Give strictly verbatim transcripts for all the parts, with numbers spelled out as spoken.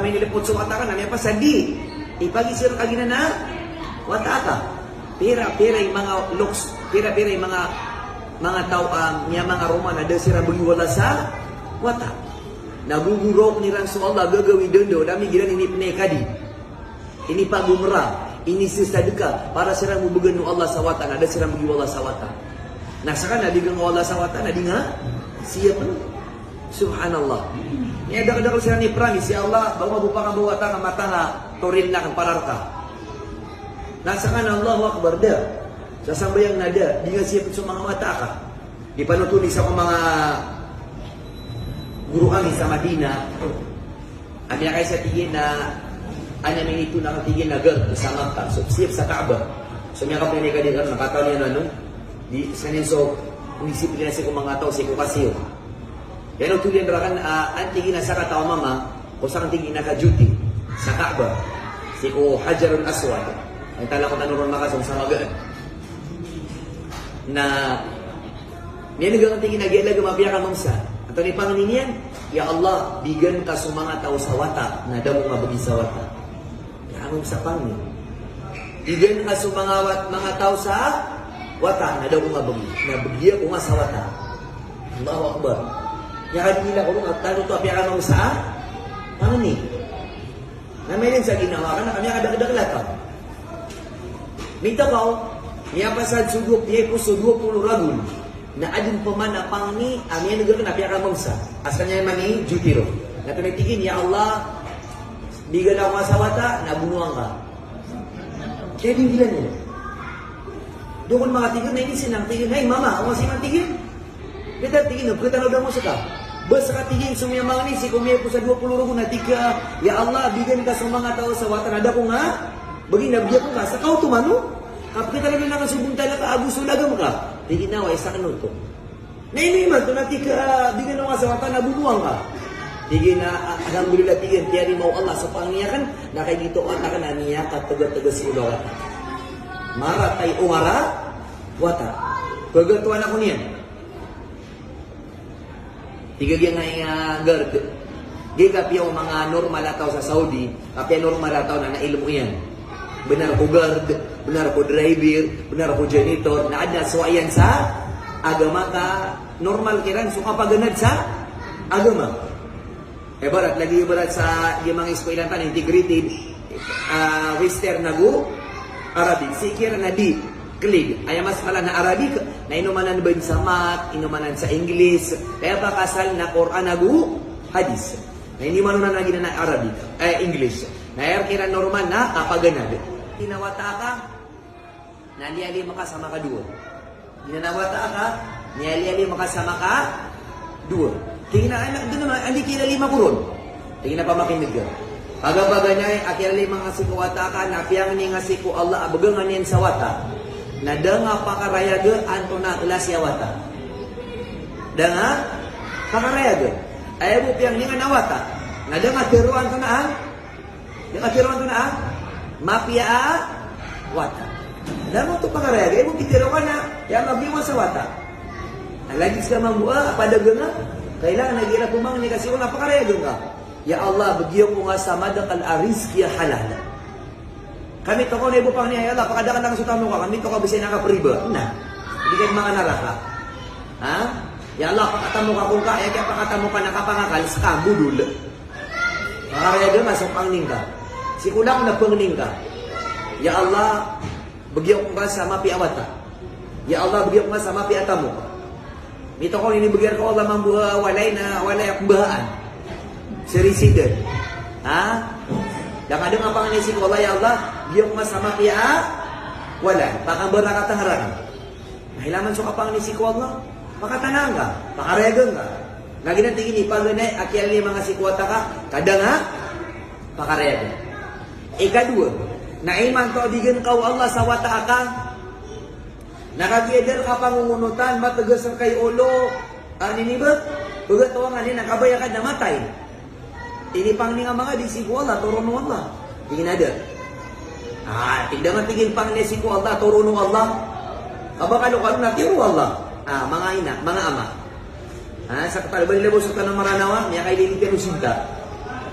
Milipot so wata ka na miyapasad, di. Ipagisir ka giyanan a wata ka. Pira, pira i manga loks, pira, pira i manga, manga taw, ah, miyamangaroma na da siran bgi wala sa wata. Na gogoraok iran so Allah, gagawii dn o da migiran inipnay kadi. Inipagomra, inisesadka, para siran bo bgan o Allah sa wata, na da siran bgi wala sa wata. Na saka na di gn o Allah sa wata, na di nga siya pn. Subhanallah. Miyadakdakl siran i promise, ya Allah, ba ko mabopaka bo wata ka, mataan a toril akn para rka. Na saka na Allahu Akbar, da. Sa sambayang na da, di nga siya pn so manga wata ka. Di panothol isa ko manga guro ami sa Madina. Ami akaisa tig iyan na, aya minitoon akn tig iyan na guard sa Makkah, so siyap sa Kaaba. So miyakapanay ka di kan, na katawan iyan ano, di, skaniyan so, disiplina sii ko manga taw, sii ko kasiyo. Aya othol iyan rakn, ah, an tig iyan a sakataw a mama, ko sakn tig iyan a ka-duty sa Kaaba, sii ko Hajarul Aswad. Aya talakaw tano ron makasong sa magaan. Na, miyan'g akn tig iyan a giya lagam a piyakamamsa. Antonaa i pangni niyan? Ya Allah, bigan ka so manga taw sa wata, na da ko nga bgi sa wata. Piyakamamsa pangni. Bigan ka so manga wat-, manga taw sa wata, na da ko nga bgi. Na bgi ako nga sa wata. Allahu Akbar. Aya kagiya ko ron a tano oto a piyakamamsa a pangni. Na mailay sa ginawa ka na kami a kadakdakl a taw. Mita ka o, miyapasad so dowa, miyaipos so dowa polo ragon. Na adn pman a pangni a miyan'g akn a piyakamamsa. Asal niyan man i duty ron. Na tig iyan, "Ya Allah, bigan ako nga sa wata, na bonoan ka." Kaya di giyanan iyan. Dowa kon manga tig iyan, na inisinang tig iyan, "Ay, mama, ako nga siman," tig iyan. Pitharo tig iyan, pitharo da mo ska. Ba ska tig iyan so miyamangni sii ko miyaipos a dowa polo ragon na tig ka, "Ya Allah, bigan ka so manga taw sa wata, na da ko nga bgi, na bgi ako nga." Ska oto man o. Ka pitharo da ngka so bontal ka ago so lagam ka. Tig iyan a oway, sakn oto. Na ino imanto na tig ka, "Bigan ako nga sa wata, na bonoan ka." Tig iyan a, "Alhamdulillah," tig iyan, "tiyarima o Allah so pangni akn, na kagiya oto a wata akn na miyakatgatgas i olo a wata. Maratay o ngarawata." Pagatoan ako niyan. Tig a giyangkaya guard. Giya kapiya o manga normal a taw sa Saudi, kapiya normal a taw na, na ilmo iyan. Bnar ko guard, bnar ko driver, bnar ko janitor, na adn a sowaa iyan sa agama ka normal kiran so kapaganad sa agama. Ibarat lagid, ibarat sa giya manga eskwela tano, integrated, ah, Western ago Arabic. Sii kiran na di clear. Aya mas mala na Arabic, na ino man anan ba sa math, ino man anan sa English, kaya pakaasal na Quran ago hadith. Na ino man anan a giyanan a Arabic, eh, English. Na aya kiran normal na kapaganad. Tig iyan a wata ka, na liyalima ka sa makadowa. Tig iyan a wata ka, na liyalima ka sa makadowa. Tig iyan a, "Ay, na, dn naman, anda i kiyalalima ko ron?" Tig iyan a pamakin'g ka. Pagapaganay a kiyalalima nga sii ko wata ka, na piyangni nga sii ko Allah a bgan ka niyan sa wata. Na da nga pakarayag antonaa a klasi a wata. Da nga pakarayag. Aya bo piyangni nga na wata. Na da nga tharoa antonaa a Da nga tharoa antonaa a mapiya a wata. Da nga oto pakarayag, aya bo pitharo ka na, ya Allah, bgi ako nga sa wata. Na lagid ska mambo a padagang a, kailangan na giya pamangni ka sii ko Allah, pakarayag ka. Ya Allah, bgi ako nga sa madakl a rizki a halal. Ka mitokaw na aya bo pangni, ya Allah, pakadakl angka so tamok ka, ka mitokaw bisa angka priba. Na. Di ka manga naraka. Ha? Ya Allah, pakatamok ako ngka, aya kiyapakatamok ka na kapangakal, ska bodol. Pakarayag ka nga so pangni ngka. Sii ko langon a pangni ngka. Ya Allah, bgi ako ngka sa mapiya a wata. Ya Allah, bgi ako ngka sa mapiya a tamok. Mitokaw ini bgi rka o Allah mambo a walay na walay a kmbahaan. Sa resident. Ha? Da nga dn a pangni sii ko Allah, ya Allah, bgi ako ngka sa mapiya a walay. Pakambarakatan ngka rakn. Na ilay man so kapangni sii ko Allah, pakatanaan ka, pakarayagan ka. Na giyanan tig iyan i paganay a kiyalalima nga sii ko wata ka, ka da nga pakarayagan. Ikadowa, na imanto a bigan ka o Allah sa wata ka, na kagiya da rka pangongonotan, matgas rka i olo, a, ini ba, pagatoan ka niyan na kabaya ka na matay. Inipangni nga manga di sii ko Allah, toron o Allah. Tig iyan a da. Ah, tig iyan a da nga tig iyan pangni sii ko Allah, toron o Allah. Ka ba kano-kano na tiro o Allah. Ah, manga ina, manga ama. Ah, sa katal, bali labo sa tano Maranaw a, miyakaililid tano sinta.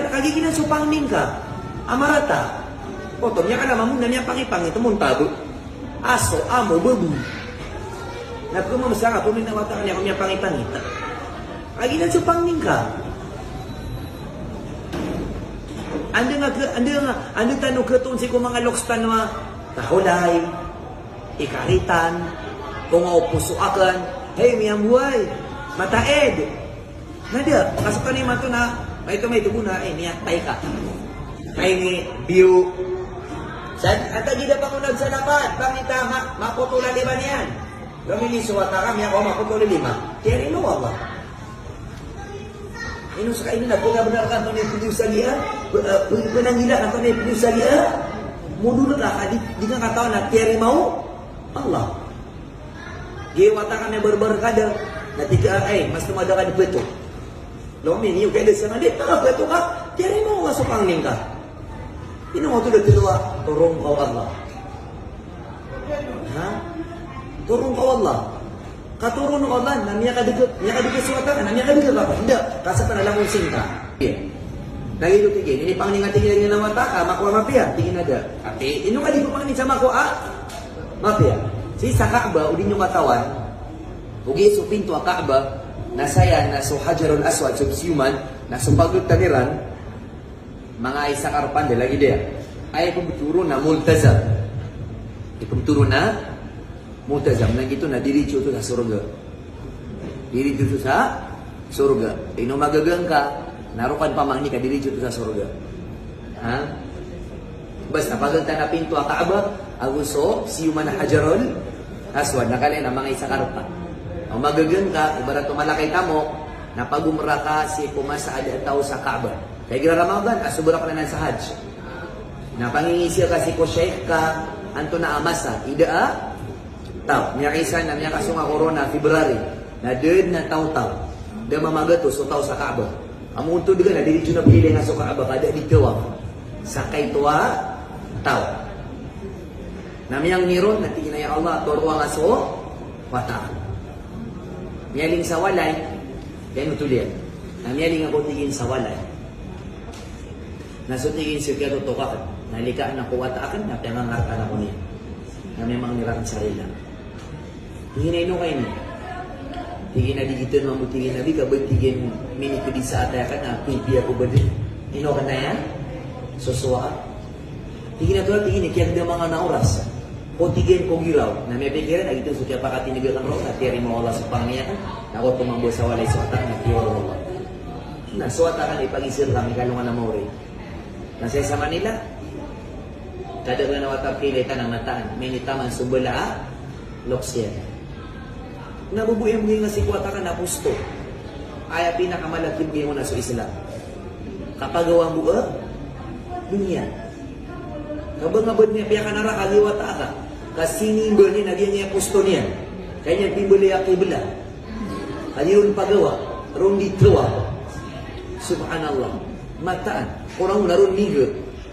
Kagiya giyanan so pangni ngka a marata. Oto, miyakala mambo na miyapangipangit, montab. Aso, amo, baboy. Na pkhamamsa ka, pamina wata ka niyan ko miyapangipangit. Kagiya giyanan so pangni ngka. Anda nga, anda nga, anda tano khatoon sii ko manga loks tano a taholay, ikaritan, ko nga o poso akn, hay, miyambuway, mataid. Na da, ka so kaniyan mato na, maito, maito bo na, eh, miyatay ka. Ay, ni, biyo. Sa, ata gida pangonag sa lapat, pangita, ma, makotol a lima niyan. Lomini so wata ka, miyako makotol a lima. Tiyarima o Allah. Ino ska ino na, pkhabenar ka antonaa i pd o sagiya, p-, eh, p-, pnanggila ka antonaa i pd o sagiya, modol ka, ka di, di ka katawan a tiyarima o Allah. Giya wata ka na barbar ka da, na tig ka, ay, mas tumada ka di pito. Lomi niyo kaya da siya nga di, pito ka, tiyarima o Allah so pangni ngka. Ino nga oto da tlo a, torong ka o Allah. Ha? Torong ka o Allah. Katorong o Allah, na miyakadg, miyakadg so wata ka, na miyakadg ka ba? Inda, ka sa panalangkon singka. Iya. Lagid o tig iyan, ini pangni nga tig iyan a wata ka, makowa mapiya, tig iyan a da. Ati, ino ka di ko pangni sa makowa, ah? Mapiya. Sii sa Kaaba, o di niyo katawan. Ogaid so pinto a Kaaba, na saya, na so Hajarul Aswad, so siyoman, na so pagtani ran, manga isa ka rpanda lagid iyan. Aya pmbthowan na multazam. Aya pmbthowan na multazam. Na giyoto na diritso oto sa sorga. Diritso oto sa sorga. Ino magaga ngka, na roo ka pamangni ka diritso oto sa sorga. Ha? Basta pagtani a pinto a Kaaba, ago so siyoman a Hajarul Aswad, na kala iyan a manga isa ka rpanda. O magaga ngka, ibarat o mala ka i tamok, na pag-umrah ka sii ko masa a da a taw sa Kaaba. Ka igira Ramadan, a sobra pn anan sa Hajj. Na pangingizaan ka sii ko sheikh ka, antonaa a masa i da a taw. Miyakaisa na miyakasong a corona, February. Na da dn a taw-taw. Da mamagatos so taw sa Kaaba. Amontod ka na diritso na pilian ka so Kaaba, ka da di tawaf. Sa kaito a taw. Na miyangni ron, na tig iyan a, "Ya Allah, toroa nga so wata akn." Miyaling sa walay, kaya notol iyan. Na miyaling ako, tig iyan, sa walay. Na so, tig iyan, so kiyatotok akn, na likaan ako wata akn, na piyangangarkan ako niyan. Na miyamangni rakn sa rila. Tig iyan a, "Ino ka ini?" Tig iyan a, "Di giyoto mambo," tig iyan, "a di ka ba," tig iyan, "minipd i sa atay akn, na pipiya ko ba di. Ino ka na iyan? Sosowa." Tig iyan a, "Tolad," tig iyan, "kiyagdam angka na oras ko," tig iyan, "ko giraw." Na miyapikir iyan a giyoto so kiyapakatindg akn roo, na tiyarima o Allah so pangni akn, na koto mambo sa walay so wata akn, na tiyoro o Allah. Na so wata akn, ipagisir kami, kalongan a maori. Na saya sa Manila, kada ka na wata pili ka na mataan, minitaman so bala a loks iyan. Na bo bo iyan bgay nga sii ko wata akn a posto. Aya pinakamala a kibgay on na so Islam. Kapagawa bo a doniya. Kabangabad niyan, piyakanaraka, giya wata ka. Ka sinimba niyan a giyangkaya posto niyan. Kaya niyan pimbalay a qibla. Ka di ron pagawa, ron di tawaf. Subhanallah. Mataan. Korang na ron miga.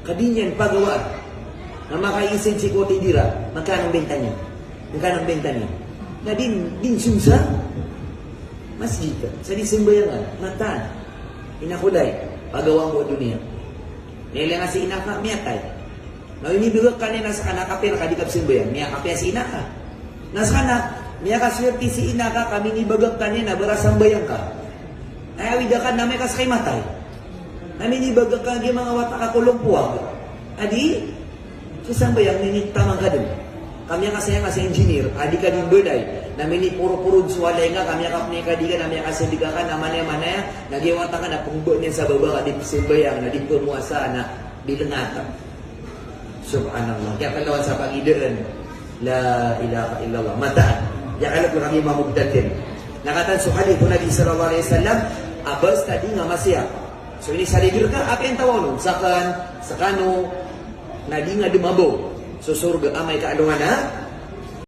Ka di niyan pagawaan. Na makaisig sii ko tindira, makanan benta niyan. Makanan benta niyan. Na di, di nsong sa masjid, sa di sambayangan, mataan. Ina ko, day, pagawaan ko a doniya. Miyailay nga si ina ka, miyatay. Na inibagak ka niyan a skaniyan, kapiya ka di ka psambayang, miyakapiya si ina ka. Na skaniyan, miyakaswerte si ina ka, ka minibagak ka niyan a barasambayang ka. Aya awid akn na amay ka skay matay. Na minibagak ka giya manga wata ka ko lompoag. A di, so sambayang, minitaman ka dn. Ka miyakasayang ka sa engineer, a di ka dn balay. Na miniporoporod so walay nga, ka miyakapnay ka di ka, na miyakasadka ka, na manaya-manaya, na giya wata ka na pmba niyan sa baba ka, di psambayang, na di pmowasa, na di lngat. Subhanallah. Kiyakalawan sa pagidaan. La ilaha illallah. Mataan. Kiyakalawan kami mamugdatin. Na katawan so hadith o Nabi sallallahu alaihi wasallam, a basta di nga masiyap. So ini sa leader ka, apiya tawanon. Sakn, skano, na di nga dn mabaw so sorga amay ka alongan a